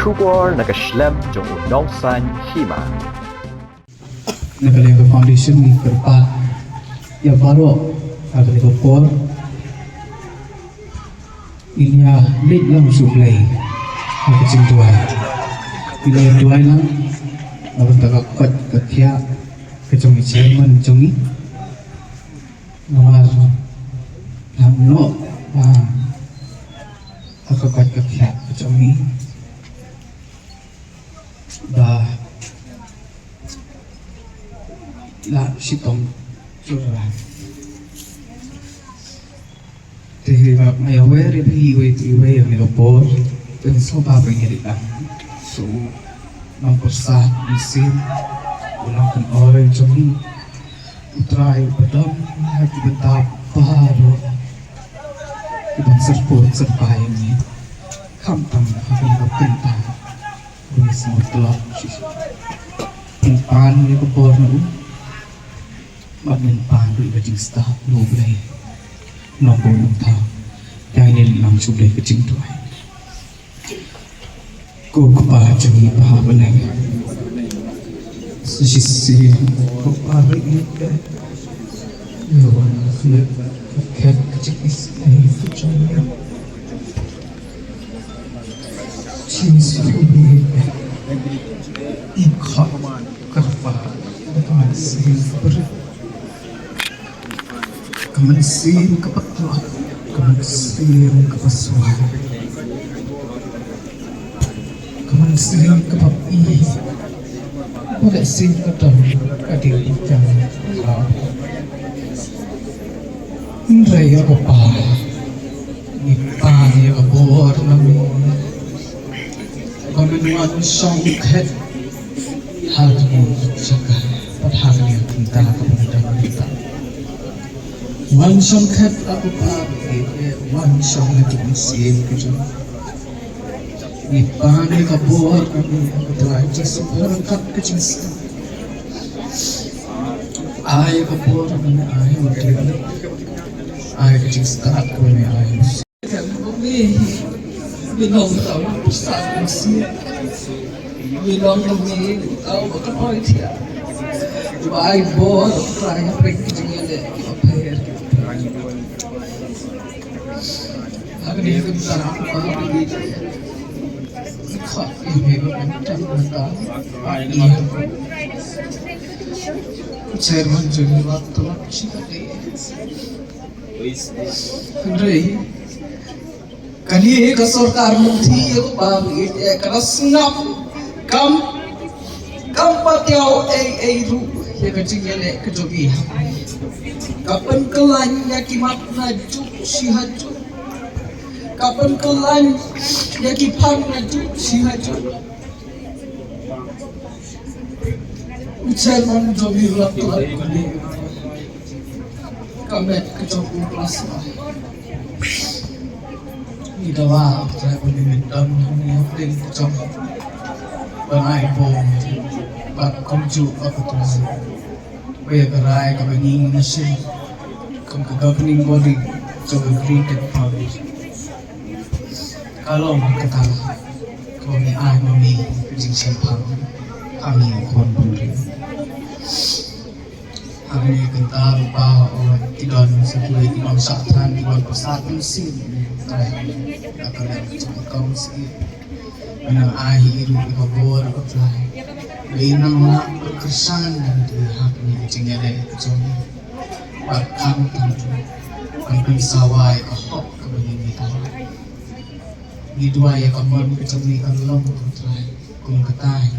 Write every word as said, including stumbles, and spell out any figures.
Khubor na ka shlem jong u Nongsaiñ Hima. Na ka liang ka foundation ngi kyrpad ïa baroh ha kane ka por ngin ïa leit lang sha U Blei ha ka jingduwai. Ngin ïa duwai lang na ka bynta ka koit ka khiah ka jong i chairman jong ngi. Namar nga ong ba ha ka koit ka khiah ka jong ngi ba la shitom jur. Te hynrei ba nga ïawer ïa phi iwei pa iwei ha kane ka por. Te sngewbha ba ngin ïa leit lang sha u nongpyrsad mynsiem, u nongkynnoh jong ngi. U Trai u ba don ha ki bynta baroh, u ban syrkut syrpai ïa ngi, khamtam ha kane ka bynta ba ngi sngewtlot shisha. Ngin pan ïa ka bor na u bad ngin pan ruh ïa ka jingstad na U Blei Nongbuh Nongthaw. Ïa ngin ïa leit lang sha U Blei ka jingduwai. Ko Kpa jong ngi ba ha bneng, sa shisien ko Kpa ba ïeit, ïa wan khlieh ka khet ka jingisynei ka jong ngi. Jisu ba ïeit, ngi khot kyrpad ïa ka mynsiem kaba rit. Ka mynsiem kaba tlot, ka mynsiem kaba suai, ka mynsiem kaba ïeit. Ba lehse ka don ka dei ka jong ka. Hynrei ïa Kpa, ngi pan ïa ka bor na me. Ba men wan shong khet ha kane ka jaka bad ha kane ka bynta kaba ngi don mynta. Wan shong khet, A Kpa, wan shong ha ka mynsiem ka jong ngi. Ngi pan ïa ka bor na me, A Trai Jisu, ba ryngkat ka jingstad. Ai ka bor na me, ai ka jingstad na me, ai. Ngi long tang u nongpyrsad mynsiem. Ngi long tang u nongpyrsad mynsiem. Uba ai bor, uba ai bor, uba ai bor. Chairman jong ngi, wat to, shi ka dei. Hynrei kane ka sorkar Mothi, ïa Kpa, ka la sngap, kam, kam patiaw ei ei ruh ïa ka jingïaleh ka jong ngi. Ka pynkylla ïa ki mat najuh shi hajuh. Ka pynkylla ïa ki phang najuh shi hajuh. U chairman jong ngi ruh la klet kane ka met ka jong u, ka la sngap. Ngi dawa, u chairman, ngi don hangne hapdeng ka jong u ban ai bor bad kumjuh ka pyntrei ba ïa ka rai kaba ngi ngi shim kum ka governing body jong ka Green Tech Foundation. Ka long kata, kaba ngi ai ma me ka jingshemphang ha ngi, ko Hynrei. Ha kane ka kynta ruh, Kpa, ki don sa kiwei ki nongshah than, ki nongpyrsad mynsiem, Trai, ha ka liang jong ka kong Syiem. Nang ai ïa ki ruh ïa ka bor, ko Trai, ba kin nang lah pynkyrshan ïa ngi ha kane ka jingïaleh ka jong ngi. Bad khamtam ban pynsawa ïa ka hok kaba ngi ngi dawa. Ngi duwai ïa ka mon ka jong ngi kan long, ko Trai, kum kata hi.